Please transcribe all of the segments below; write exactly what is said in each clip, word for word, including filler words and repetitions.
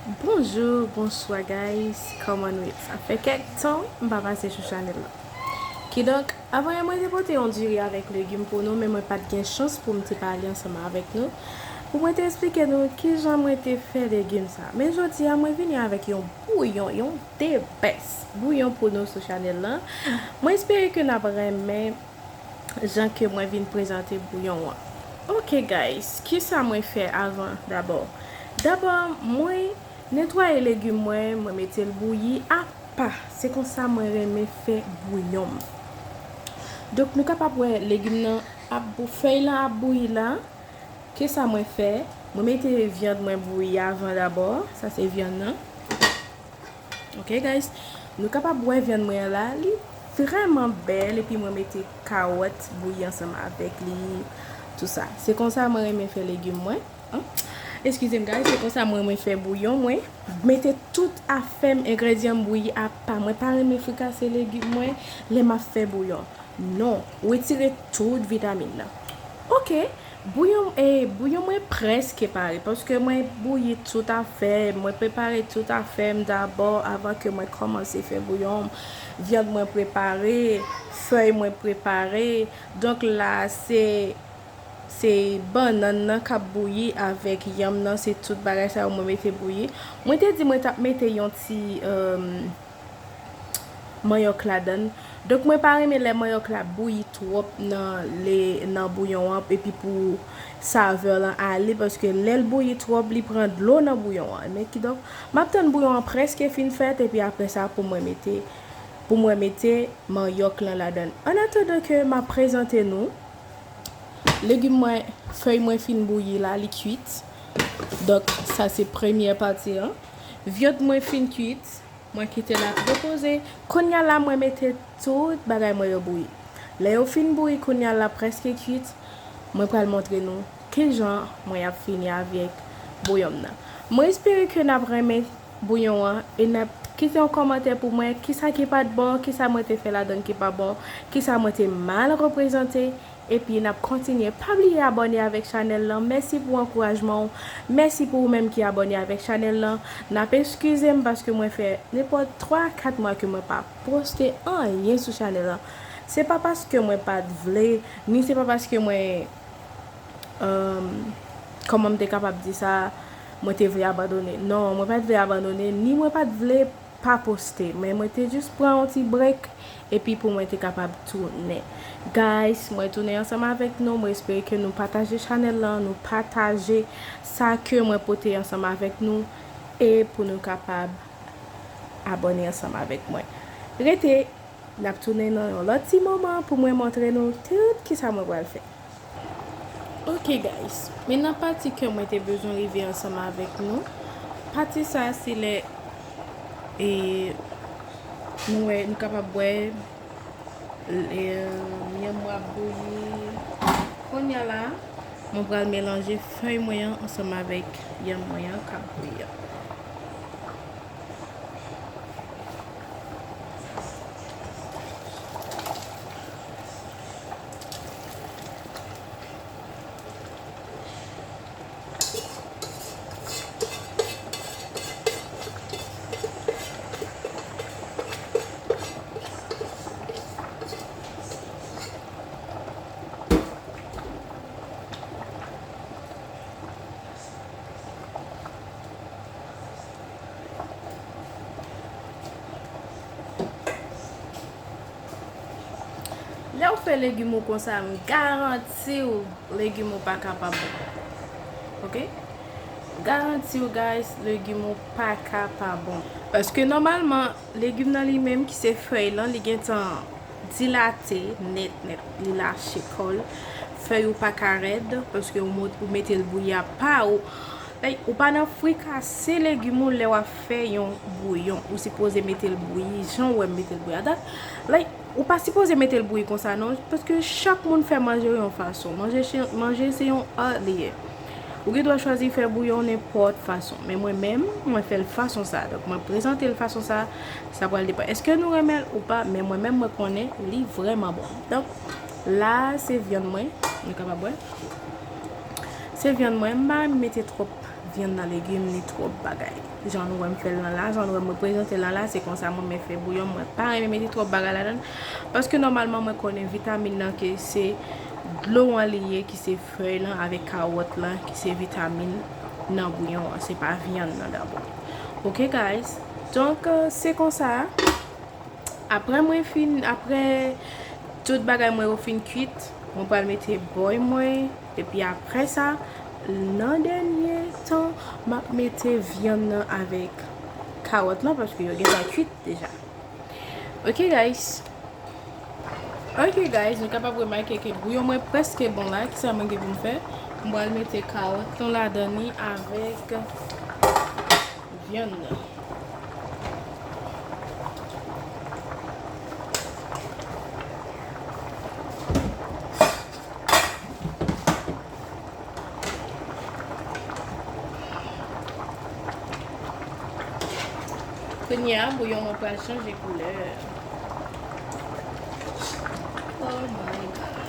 Bonjou, bonswa guys, kòman nou ye? Sa fè kèk tan m pa pase sou chanèl la. Kidonk, avan yè mwen te pote yon diri avèk legim pou nou, men mwen pa t gen chans pou m te pale ansanm avèk nou, pou mwen te eksplike nou kijan mwen te fè legim sa. Men jodi a, mwen vini avèk yon bouyon, yon the best bouyon pou nou sou chanèl lan. Mwen espere ke n ap renmen jan ke mwen vin prezante bouyon an. Ok guys, kisa mwen fè avan dabò? Dabò, mwen netwaye legim mwen, mwen mete l bouyi apa. Se konsa mwen renmen fè bouyon m. Donk nou kapab wè legim nan ap bou-, fèy lan ap bouyi la. Kisa mwen fè? Mwen mete vyann mwen bouyi avan dabò. Sa se vyann nan. Ok guys, nou kapab wè vyann mwen an la, li vrèman bèl, epi mwen mete kawòt bouyi ansanm avèk li, tou sa. Se konsa mwen renmen fè legim mwen. An, eskize m guys, se konsa mwen renmen fè bouyon mwen. Mete tout afè m, engredyan m bouyi apa. Mwen pa renmen frikase legim mwen lè m ap fè bouyon. Non, retire tout vitamin nan. Ok, bouyon, e, bouyon mwen prèske pare, paske mwen bouyi tout afè, mwen prepare tout afè m dabò avan ke mwen kòmanse fè bouyon m. Vyann mwen prepare, fèy mwen prepare. Donk la, se, se bannann nan k ap bouyi avèk yanm nan, se tout bagay sa yo mwen mete bouyi. Mwen te di mwen t ap mete yon ti, um, manyòk ladann. Donk mwen pa renmen lè manyòk la bouyi twòp nan le, nan bouyon an, epi pou savè lan ale, paske lè l bouyi twòp, li pran dlo nan bouyon an. Men kidonk, m ap tann bouyon an prèske fin fèt, epi apre sa pou mwen mete, pou mwen mete manyòk lan ladann. An atandan ke m ap prezante nou, legim mwen, fèy mwen fin bouyi la, li kwit. Donk sa se premyè pati an. Vyann mwen fin kwit. Mwen kite l ap repoze. Kounye a la, mwen mete tout bagay mwen yo bouyi. Lè yo fin bouyi, kounye a la prèske kwit, mwen pral montre nou kijan mwen ap fini avèk bouyon m nan. Mwen espere ke n ap renmen bouyon an e n ap kite yon kòmantè pou mwen, kisa ki pa t bon, kisa mwen te fè ladann ki pa bon, kisa mwen te mal reprezante. Epi n ap kontinye. Pa bliye abòne avèk chanèl lan. Mèsi pou ankourajman w. Mèsi pou ou menm ki abòne avèk chanèl lan. N ap eskize m paske mwen fè nenpòt twa, kat mwa ke mwen pa poste anyen sou chanèl lan. Se pa paske mwen pa t vle, ni se pa paske mwen, um, kòman m te kapab di sa, mwen te vle abandone. Non, mwen pa t vle abandone, ni mwen pa t vle pa poste, men mwen te jis pran yon ti break, epi pou mwen te kapab tounen. Guys, mwen tounen ansanm avèk nou, mwen espere ke nou pataje chanèl lan, nou pataje sa ke mwen pote ansanm avèk nou, e pou nou kapab abòne ansanm avèk mwen. Rete, n ap tounen nan yon lòt ti moman pou mwen montre nou tout kisa mwen pral fè. Ok guys, men nan pati ke mwen te bezwen rive ansanm avèk nou. Pati sa se lè, e, nou wè, nou kapab wè, e, yanm mwen ap bouyi. Kounye a la, mwen pral melanje fèy mwen an ansanm avèk yanm mwen an k ap bouyi an. Lè w fè legim ou konsa, m garanti w legim ou pa ka pa bon. Ok? Garanti w, guys, legim ou pa ka pa bon. Paske nòmalman, legim nan li menm ki se fèy lan, li gentan dilate nèt nèt, li lache kò l. Fèy ou pa ka rèd, paske ou mo-, ou mete l bouyi apa, ou, like, ou pa nan frikase legim ou lè w ap fè yon bouyon. Ou sipoze mete l bouyi jan w wè m mete l bouyi a dat. Like, ou pa sipoze mete l bouyi konsa non, paske chak moun fè manje yo yon fason. Manje se, manje se yon art li ye. Ou gen dwa chwazi fè bouyon nenpòt fason. Men mwen menm, mwen fè l fason sa. Donk, mwen prezante l fason sa. Sa pral depann. Èske nou renmen l ou pa? Men mwen menm, mwen konnen li vrèman bon. Donk, la, se vyann mwen. Nou kapab wè. Se vyann mwen. M pa renmen mete twòp vyann nan, legim, ni twòp bagay. Jan nou wè m fè l lan la, jan nou wè mwen prezante l lan la, se konsa mwen, mwen fè bouyon. Mwen pa renmen mete twòp bagay ladan l, paske nòmalman mwen konnen vitamin nan ke se dlo an li ye, ki se fèy lan avèk kawòt lan, ki se vitamin nan bouyon an, se pa vyann nan dabò. Ok guys, donk, euh, se konsa. Apre mwen fin, apre tout bagay mwen yo fin kwit, mwen pral mete bòy mwen, epi apre sa, nan dènye tan, m ap mete vyann nan avèk kawòt lan, paske yo gentan kwit deja. Ok guys. Ok guys, nou kapab remake ke bouyon mwen prèske bon la. Kisa mwen gen pou m fè? Mwen pral mete kawòt lan ladan li avèk vyann nan. Kounye a, bouyon mwen pral chanje koulè. Oh my God.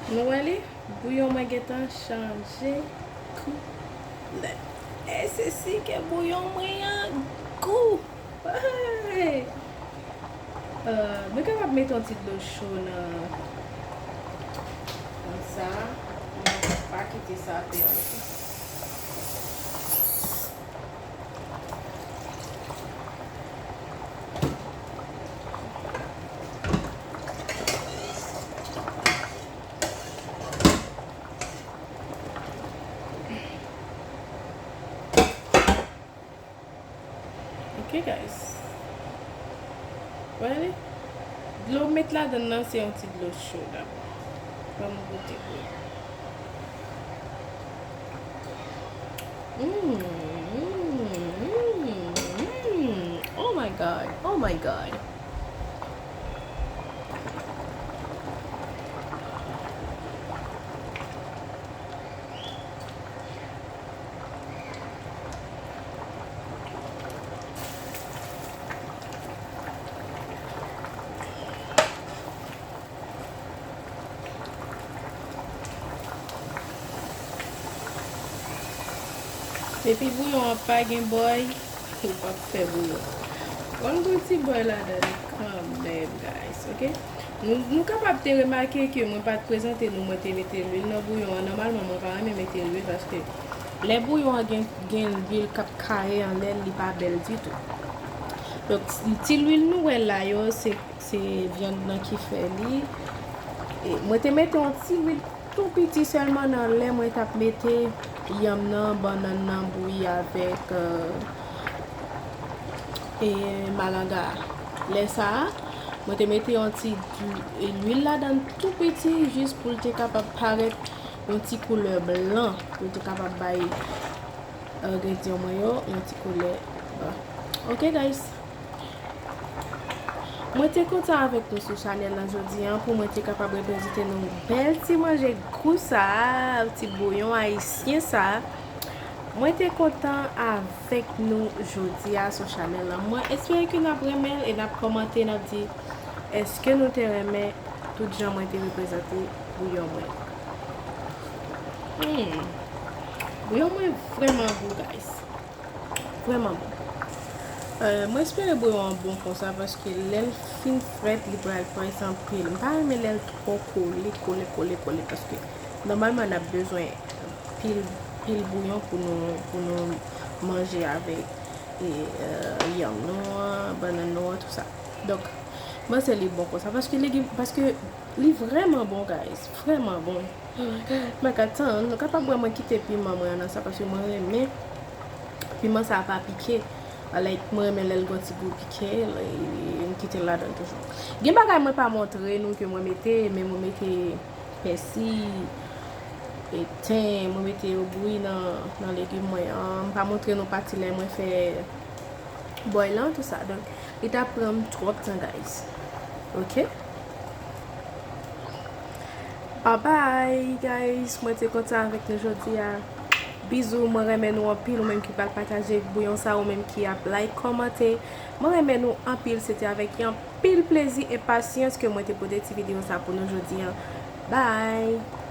Nou wè li? Bouyon mwen gentan chanje koulè. E se si ke bouyon mwen an gou. Hey! Euh, nou kapab mete yon ti dlo cho nan, nan sa. Nou pa kite sa pèdi. Ok guys. Wè li? Dlo m met ladan nan se yon ti dlo cho dabò. Ban m goute pou li. Mm, mm, mm, mm. Oh my God, oh my God. Depi bouyon an pa gen bòy, ou p ap fè bouyon. Fò n gen yon ti bòy ladan li kanmenm, guys, ok? Nou, nou kapab te remake ke mwen pa t prezante nou, mwen te mete lwil nan bouyon an. Nòmalman, mwen pa renmen mete lwil paske lè bouyon an gen, gen lwil k ap kaye anlè l, li pa bèl ditou. Donk, ti lwil nou wè la yo, se, se vyann nan ki fè li. E mwen te mete yon ti lwil tou piti sèlman nan lè mwen t ap mete yanm nan, bannann nan bouyi avèk, euh, e malanga a. Lè sa a, mwen te mete yon ti dwi-, lwil ladan l tou piti jis pou l te kapab parèt yon ti koulè blan, pou l te kapab bay, euh, engredyan mwen yo yon ti koulè blan. Ok, guys. Mwen te kontan avèk nou sou chanèl lan jodi a pou mwen te kapab reprezante nou bèl ti manje gou sa a, ti bouyon ayisyen sa a. Mwen te kontan avèk nou jodi a sou chanèl lan. Mwen espere ke n ap renmen l e n ap kòmante, n ap di èske nou te renmen tout jan mwen te reprezante bouyon mwen. Hmm. Bouyon mwen vrèman gou, guys. Vrèman bon. Euh, mwen espere bouyon an bon konsa paske lè l fin frèt, li pral près anpil. M pa renmen lè l twò kole, kole, kole, kole, paske nòmalman n ap bezwen pil, pil bouyon pou nou, pou nou manje avèk, e, euh, yanm nou an, bannann nou an, tou sa. Donk, mwen se li bon konsa paske legim, paske li vrèman bon, guys, vrèman bon. Oh my God. Mwen ka tann, nou kapab wè mwen kite piman mwen an nan sa paske mwen renmen piman sa a pa pike. I like, mwen renmen lè l gon ti gou pike, l, m kite l ladan toujou. Gen bagay mwen pa montre nou ke mwen mete, men mwen mete pèsi, e ten, mwen mete yo bouyi nan, nan legim mwen an. M pa montre nou pati lè mwen fè bòy lan, tou sa. Donk, li t ap pran m twòp tan, guys. Ok? Bye bye, guys. Mwen te kontan avèk nou jodi a. Bizou, mwen renmen nou anpil, ou menm ki pral pataje bouyon sa, ou menm ki ap like, kòmante. Mwen renmen nou anpil, se te avèk yon anpil plezi e pasyans ke mwen te pote ti videyo sa pou nou jodi an. Bye!